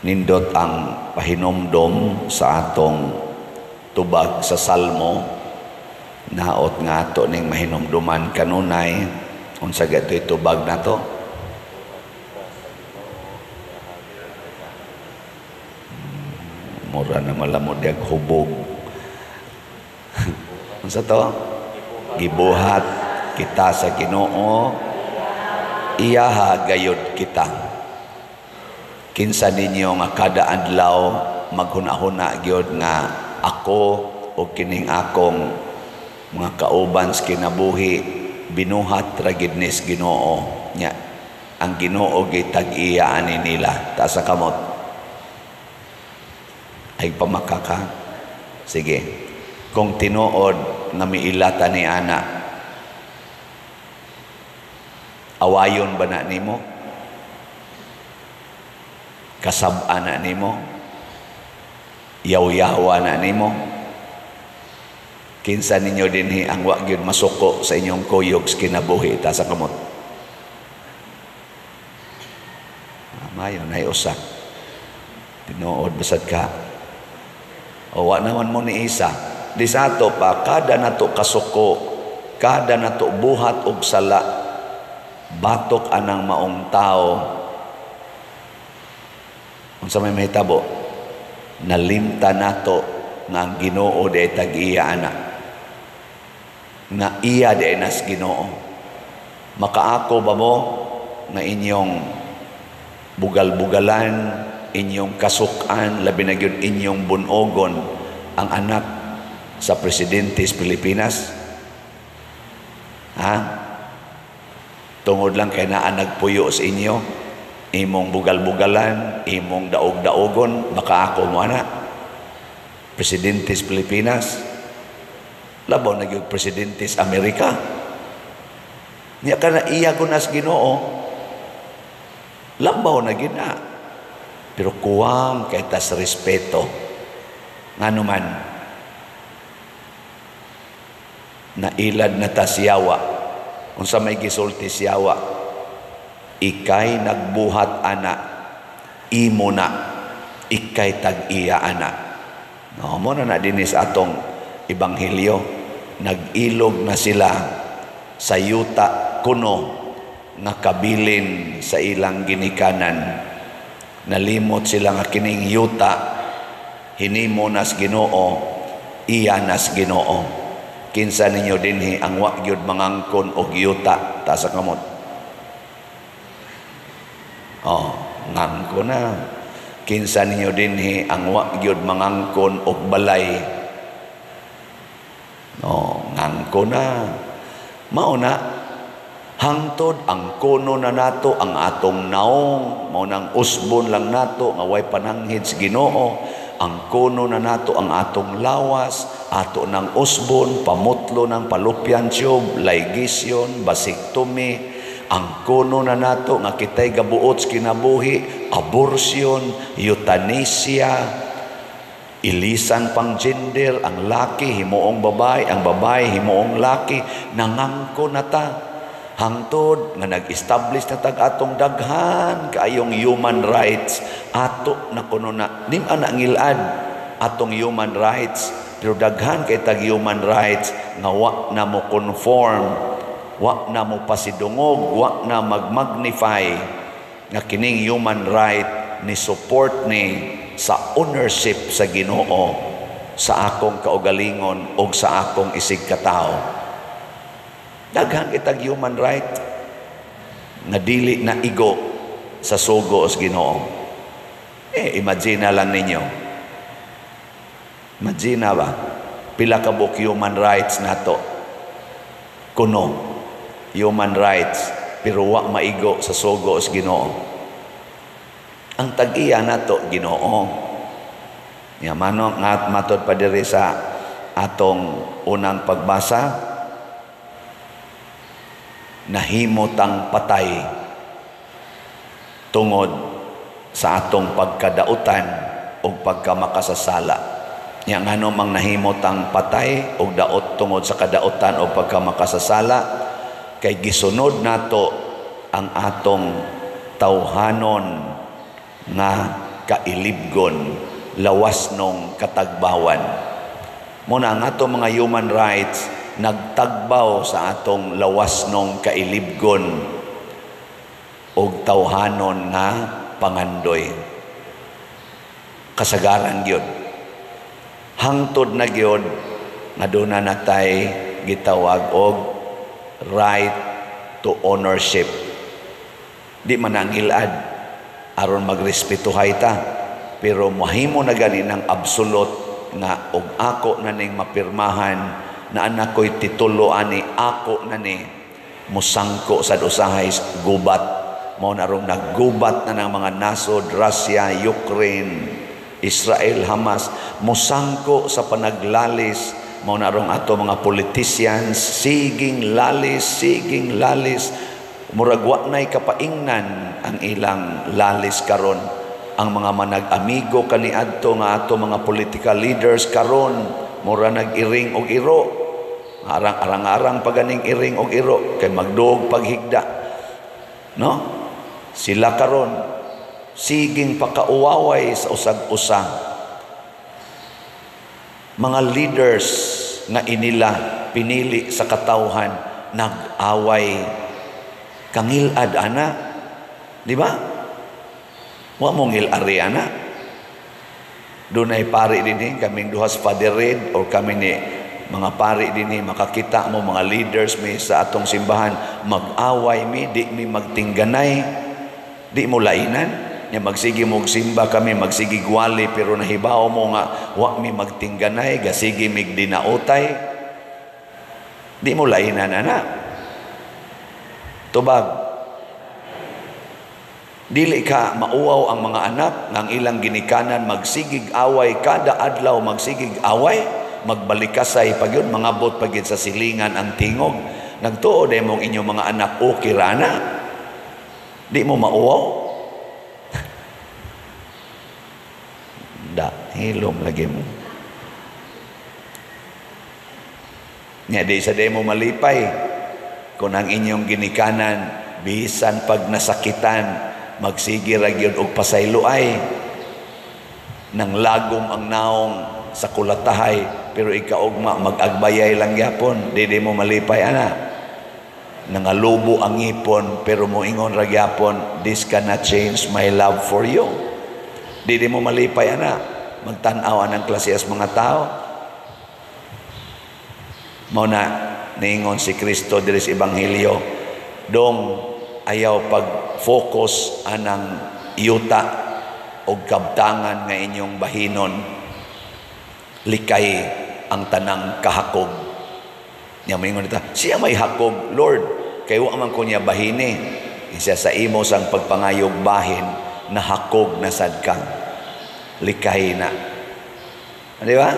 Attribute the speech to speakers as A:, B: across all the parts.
A: Nindot ang pahinomdom sa atong tubag sa Salmo. Naot nga ato ning mahinomduman kanunay. Unsa gatoy tubag nato? Mura na malamod yag hubog. Unsa to? Gibuhat kita sa Ginoo, iyaha gayud kita. Kinsa ninyo nga kada adlaw maghuna-huna gyud nga ako o kining akong mga kauban sa kinabuhi binuhat ra gid nis Ginoo nya, ang Ginoo gitag-iya ani nila. Taas sa kamot. Ay pamakaka. Sige. Kung tinuod nga miilata ni ana, awayon ba na nimo? Kasab-an na nimo? Yaw-yawa na nimo? Kinsa ninyo dinhi ang wa gyud masuko sa inyong kuyog sa kinabuhi? Taas sa kamot. Mayo nay usa. Tinuod basad ka. O wa naman mo ni isa. Di sa ato pa, kada nato kasuko, kada nato buhat og sala, batok anang maong tao. Unsa may mahitabo? Nalimta nato nga ang Ginoo di tag-iya ana. Nga iya di nas Ginoo. Makaako ba mo nga inyong bugal-bugalan, inyong kasukan, labi na gyud inyong bunogon ang anak sa presidente sa Pilipinas? Ha? Tungod lang kay naa nagpuyo sa inyo, imong bugal-bugalan, imong daog-daogon, baka ako mo ana. Presidente sa Pilipinas, labaw na gyud presidente sa Amerika. Nya kana iya ko nas Ginoo, labaw na gyud na. Pero kuwang kay tas respeto. Ngano man nailad na ta siyawa. Unsa may gisulti siyawa? Ikay nagbuhat ana, imo na, ikay tag-iya ana. No, mo na na dinis atong ebanghelyo. Nag-ilog na sila sa yuta kuno nga kabilin sa ilang ginikanan. Nalimot sila nga kining yuta hinimo nas Ginoo, iya nas Ginoo. Kinsa ninyo dinhi ang wa gyud mangangkon og yuta? Taas sa kamot. Oh, ngangko na. Kinsa ninyo dinhi ang wa gyud mangangkon og balay? Oh, ngangko na. Mao na hangtod ang kuno na nato ang atong naong, mao nang usbon lang nato nga way pananghid sa Ginoo. Ang kuno na nato ang atong lawas, ato ng usbon, pamutlo ng fallopian tube, ligation, vasectomy. Ang kuno na nato nga kitay gabuot sa kinabuhi, abortion, euthanasia, ilisan pang gender, ang laki himuong babae, ang babae himuong laki, nangangko na ta. Hangtod nga nag-establish na tag atong daghan kaayong human rights, ato na kuno na nim ana ngilad atong human rights, pero daghan kay tag human rights nga wa na mo conform, wa na mo pasidungog, wa na magmagnify nga kining human right ni support ni sa ownership sa Ginoo sa akong kaugalingon og sa akong isig katawo. Daghan kitag human right nga dili na igo sa sugo sa Ginoo. Eh, imagine na lang ninyo. Imagine ba? Pila ka buok human rights nato. Kuno human rights pero wa maigo sa sugo sa Ginoo. Ang tag-iya nato Ginoo. Ya mano nga matod pa diri sa atong unang pagbasa, nahimo tang patay tungod sa atong pagkadautan o pagkamakasasala. Nya ngano mang nahimo tang patay og daot tungod sa kadautan o pagkamakasasala, kay gisunod nato ang atong tawhanon nga kailibgon, lawasnong katagbawan. Muna ang ato mga human rights nagtagbaw sa atong lawasnong kailibgon og tawhanon nga pangandoy. Kasagaran gyud, hangtod na gyud nga duna natay gitawag og right to ownership. Di man ang ilad aron magrespetuhay ta, pero mahimo na gani ng absolute nga og ako na ning mapirmahan na anak ko'y titulo ani, ako na ni musangko sa usahay gubat. Mao na rong naggubat na ng mga nasod, Russia, Ukraine, Israel, Hamas, musangko sa panaglalis. Mao na rong ato mga politicians siging lalis, siging lalis, murag wa nay kapaingnan ang ilang lalis karon. Ang mga manag-amigo kaniadto nga ato mga political leaders karon mura nag-iring og iro, arang-arang-arang paganing iring og iro kay magduog paghigda, no? Sila karon siging pakauwaway sa usag-usa. Mga leaders nga inila pinili sa katawhan nag-away. Kangilad ana, di ba? Wa mo ngilari ana. Dunay pari dinhi, kaming duhas Father Red or kami ni mga pari dinhi, makakita mo mga leaders mi sa atong simbahan mag-away mi, di mi magtingganay, di mo lainan. Nya magsige mo simba kami, magsige gwali, pero nahibaw mo nga wa mi magtingganay, gasige mig dinautay, di mo lainan ana. Tubag, dili ka mauwaw ang mga anak ng ilang ginikanan magsigig away kada adlaw, magsigig away, magbalikasay pag yun, mangabot pag yun sa silingan ang tingog. Nagtuo day mong inyong mga anak okay rana, di mo mauwaw. Da, hilom lagi mo. Nya di sa di mo malipay kung ang inyong ginikanan bisan pag nasakitan magsige ra gyud og pasayloay, nang lagom ang naong sa kulatahay, pero ikaugma mag-agbayay lang gyapon, di mo malipay ana. Nangalubo ang ngipon pero moingon ra gyapon, this cannot change my love for you. Di mo malipay ana. Magtan-aw anang klase as mga tao. Mao na niingon si Kristo diri sa Ebanghelyo, dong ayaw pag-focus anang yuta og kabtangan nga inyong bahinon, likay ang tanang kahakog. Nya moingon ta, siya may hakog, Lord, kay wa man ko niya bahini. Isa sa imo sang pagpangayog bahin, nahakog na sad ka. Likay na. Di ba?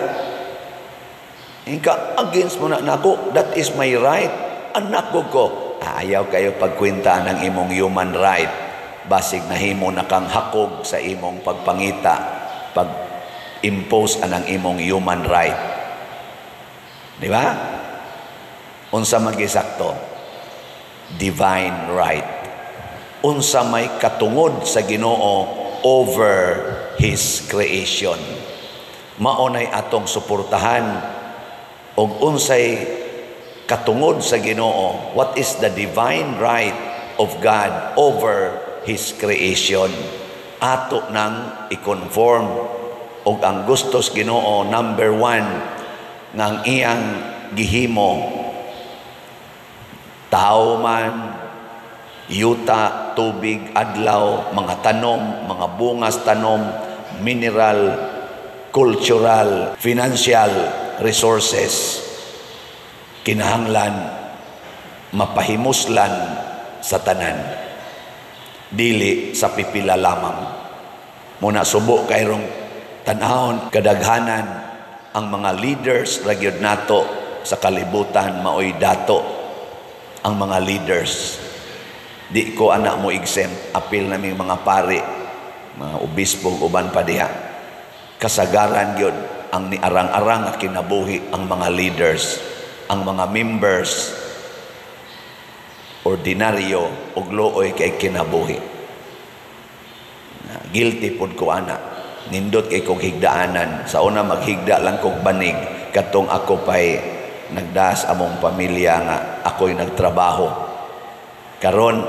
A: Ika against mo na nako, that is my right. Anak ko ko. Ayaw kayo pagkwenta ng imong human right. Basig nahimo na kang hakog sa imong pagpangita, pag-impose anang imong human right. Di ba? Unsa magisakto? Divine right. Unsa may katungod sa Ginoo over His creation. Maunay atong suportahan og unsay katungod sa Ginoo. What is the divine right of God over His creation? Ato nang i-conform og ang gustos Ginoo, number one, nga ang iyang gihimo, tao man, yuta, tubig, adlaw, mga tanom, mga bungas tanom, mineral, cultural, financial resources, kinahanglan mapahimuslan sa tanan, dili sa pipila lamang. Muna subo kayrong tanahon kadaghanan ang mga leaders ra gyud nato sa kalibutan, maoy dato ang mga leaders. Di ko anak mo exempt, apil naming mga pari, mga obispo uban pa diha. Kasagaran gyud ang niarang-arang nga kinabuhi ang mga leaders, ang mga members ordinaryo og luoy kay kinabuhi. Guilty pod ko ana. Nindot kay kog higdaanan. Sa una maghigda lang kog banig katong ako pay nagdas among pamilya nga ako'y nagtrabaho. Karon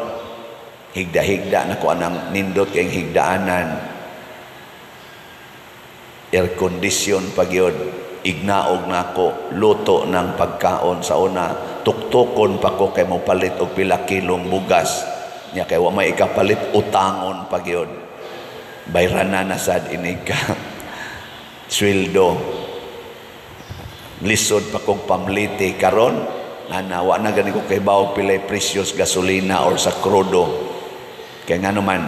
A: higda-higda na ko anang nindot kay higdaanan. Air condition pa gyud, ignaog nako luto ng pagkaon. Sa una tuktukon pa ko kay mopalit og pila kilong bugas nya, kay wa may ikapalit, utangon pa gyud, bayrana na sad inig ka sweldo, lisod pa kog pamliti. Karon ana, wa na gani ko kay bawo pilay presyos gasolina or sa krudo, kay ngano man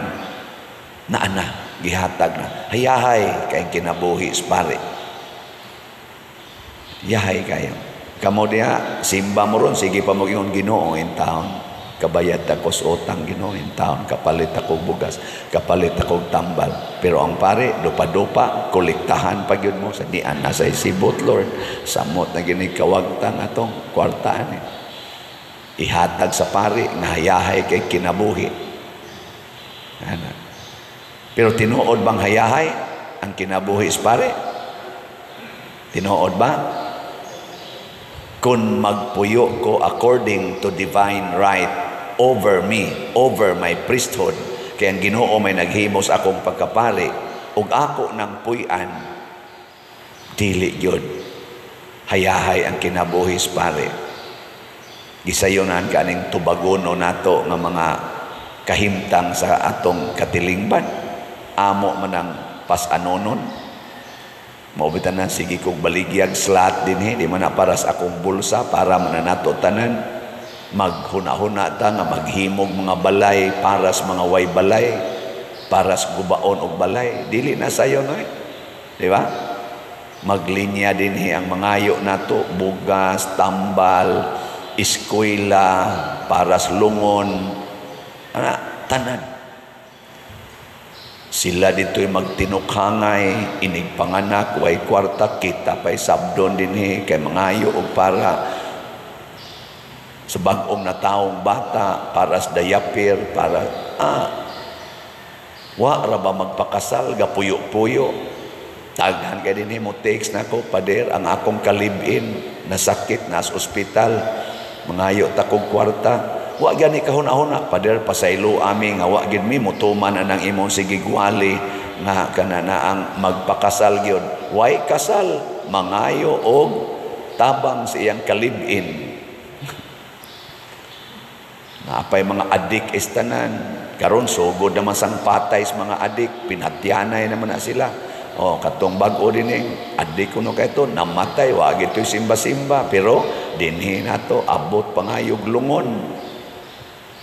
A: naa na, gihatag na. Hayahay kay kinabuhi, pare, yahay kayo. Kamo diha, simba mo ron, sige pa mo ingon, "Ginoo, in town kabayad ako sa utang, Ginoo, in town kapalit ako bugas, kapalit ako tambal." Pero ang pare, dupa-dupa, kolektahan pa gyud mo sa dian na sa sibot, "Lord, samot na gini kawagtang atong kwartaan eh." Ihatag sa pare nga hayahay kay kinabuhi. Ana. Pero tinuod bang hayahay ang kinabuhi sa pare? Tinuod ba? Kung magpuyo ko according to divine right over me, over my priesthood, kay ang Ginoo may naghimo sa akong pagkapari, ug ako nang puy-an, dili gyud hayahay ang kinabuhi sa pare. Gisayonan kaning tubagono nato nga mga kahimtang sa atong katilingban. Amo man ang pasanonon. Mao bitaw na sige kog baligyag slot dinhi, di man na para sa akong bulsa, para man na nato tanan. Maghuna-huna ta nga maghimog mga balay para sa mga way balay, para sa gubaon og balay. Dili na sayo no eh. Di ba? Maglinya dinhi ang mangayo nato, bugas, tambal, eskwela, para sa lungon, ana, tanan. Sila dito'y magtinukhangay, inig panganak, way kwarta, kita pa'y sabdon dinhi, kay mangayo og para sa bag-ong nataong bata, para sa diaper, para, wa ra ba magpakasal, gapuyo-puyo. Daghan kay dinhi mo text nako, "Pader, ang akong kalibin, nasakit, nas ospital, mangayo ta kog kwarta." Wa gani kahuna-huna, "Pader, pasaylo ami nga wa gid mi mutuman anang imong sigigwali nga kana na ang magpakasal gyud." Way kasal, mangayo og tabang sa iyang kalibin. Naapay mga adik istanan. Karon sugod naman sang patay sa mga adik, pinatyanay naman na sila. Oh, katong bag-o dinhi, adik kuno kay to, namatay, wa gito'y simba-simba, pero dinhi nato abot pangayog lungon.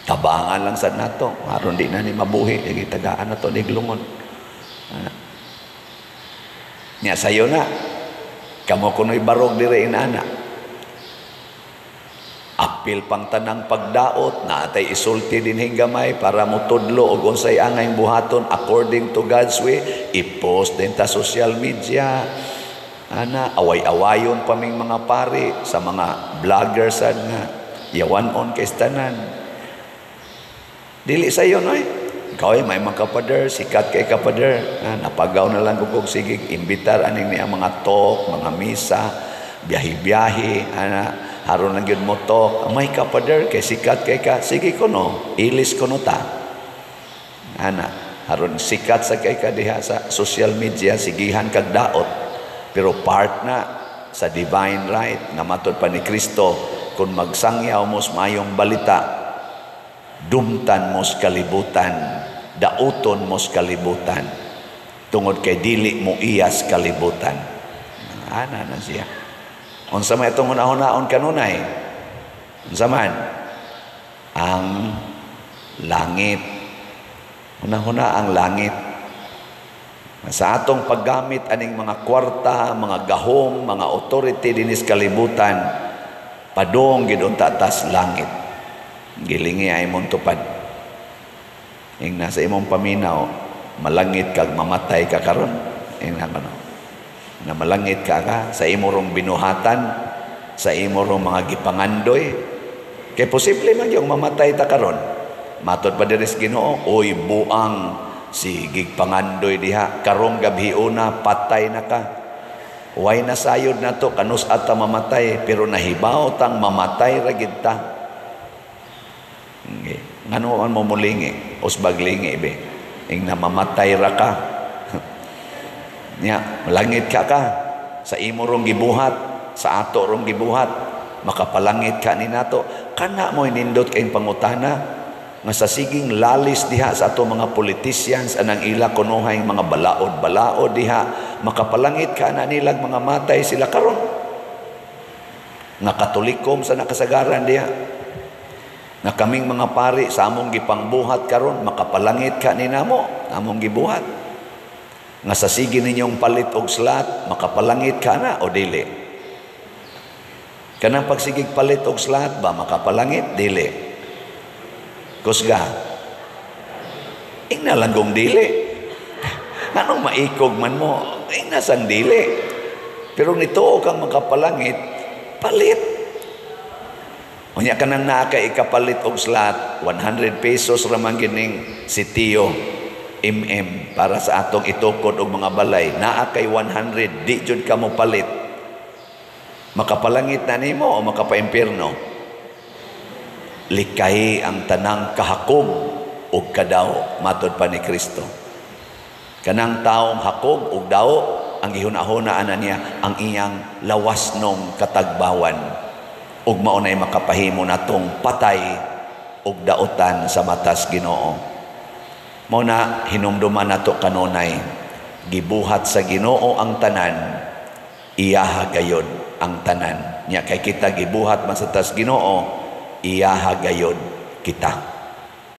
A: Tabangan lang sad nato, aron di na ni mabuhi, lagi tagaan nato ni lungon. Nya sayo na. Kamo kuno'y barog dire inana. Apil pang tanang pagdaot na atay isulti dinhing gamay para motudlo og unsay angay buhaton according to God's way, i-post din ta social media. Ana, away-awayon pa ming mga pari sa mga vloggers sad nga yawan-on kay tanan. Dili sayo no eh. Ikaw ay may mga kapader, sikat kay kapader. Ah, napagaw na lang kog sige imbitar aning niya mga talk, mga misa, biyahe-biyahe, ana, haron lang gyud mo talk. May kapader kay sikat kay ka, sige kuno, ilis kuno ta. Ana, haron sikat sa kay ka diha sa social media, sigihan kag daot. Pero part na sa divine right nga matod pa ni Kristo, kung magsangyaw mo sa mayong balita, dumtan mo sa kalibutan, dauton mo sa kalibutan, tungod kay dili mo iyas kalibutan. Ana na siya. Unsa may itong hunahunahon kanunay? Unsa man? Ang langit. Hunahuna ang langit. Sa atong paggamit aning mga kwarta, mga gahom, mga authority dinis kalibutan, padung gid unta tas langit. Gilingi ay mong tupad. Ing nasa imong paminaw, malangit kag mamatay ka karon. Ing na kano. Na malangit ka ka sa imo rong binuhatan, sa imo rong mga gipangandoy. Kay posible man yung mamatay ta karon. Matod pa diri sa Ginoo, oy buang. Sige pangandoy diha karong gabhiona, patay na ka. Way na sayod nato kanus ata mamatay, pero nahibaw tang mamatay ra gid ta. Okay. Ngano man mo mulingi, usbag lingi be? Ing na mamatay ra ka. Nya, malangit ka ka sa imo rong gibuhat, sa ato rong gibuhat, makapalangit ka ni nato? Kana mo nindot kayong pangutana nga sa siging lalis diha sa ato mga politicians anang ila kunuhay mga balaod-balaod diha, makapalangit ka na nilang mga matay sila karon nga Katolikom sa nakasagaran diha, nga kaming mga pari sa among gipangbuhat karon, makapalangit ka ni namo among gibuhat? Nga sa sige ninyong palit og slot, makapalangit ka na o dili? Kanang pagsigig palit og slot ba, makapalangit dili? Kusga. Ingna lang kung dili. Anong maikog man mo? Ingna sang dili. Pero nito kang makapalangit, palit. Unya ka nang naa ka ikapalit og slot, 100 pesos raman gining si Tio MM para sa atong itukod og mga balay. Naa kay 100, di jud ka mo palit. Makapalangit na nimo o makapaimpierno? Likay ang tanang kahakog ug kadaw, matod pa ni Kristo. Kanang taong hakog ug daw, ang gihuna-huna ana niya ang iyang lawas nong katagbawan, ug mao nay makapahimo natong patay ug dautan sa matas Ginoo. Mao na hinumduman nato kanunay, gibuhat sa Ginoo ang tanan, iyaha gayod ang tanan. Nya kay kita gibuhat man sa tas Ginoo, iyaha gayod kita.